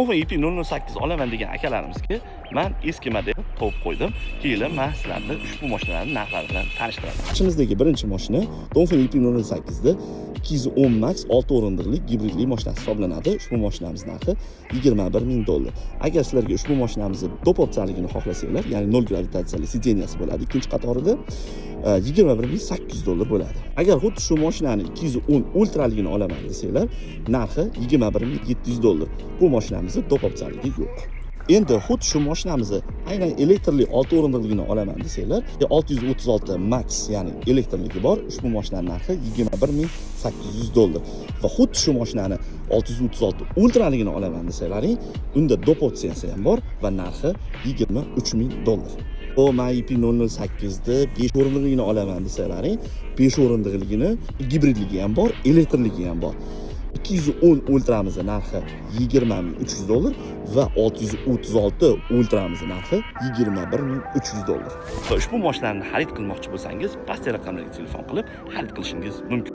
Dongfeng EP 008 olaman degan akalarimizga man eski model topib qo'ydim. Keyin man sizlarni ushbu mashinalarning narxlari bilan tanishtiraman. Ishimizdagi birinchi mashina Dongfeng EP 008 da 210 Max 6 o'rindiqli gibridli mashinasi hisoblanadi. Ushbu mashinamiz narxi 21 ming dollar. Agar sizlarga ushbu mashinamizni доп opsiyaligini xohlasanglar, ya'ni 0 gravitatsiyali сиденья si bo'ladi ikkinchi qatorida, 21 800 dollar bo'ladi. Agar xuddi shu mashinani 210 ultraligini olaman desanglar, narxi 21 700 dollar. Bu mashinamizni доп opsiyaligi yo'q. Endi xuddi shu mashinamizni aynan elektrli 6 o'rindiqligini olaman desanglar, 636 Max, ya'ni elektrligi bor. Ushbu mashinani narxi 21 800 dollar. Va xuddi shu mashinani 636 ultraligini olaman desalaring, unda доп opsiyasi ham bor va narxi 23 ming dollar. O man EP 008 ni 5 o'rindiqligini olaman desalaring, 5 o'rindiqligini gibridligi ham bor, elektrligi ham bor. 210 ultramizni narxi 20 300 dollar va 636 ultramizni narxi 21 300 dollar. Va ushbu mashinani xarid qilmoqchi bo'lsangiz, pastki raqamlarga telefon qilib xarid qilishingiz mumkin.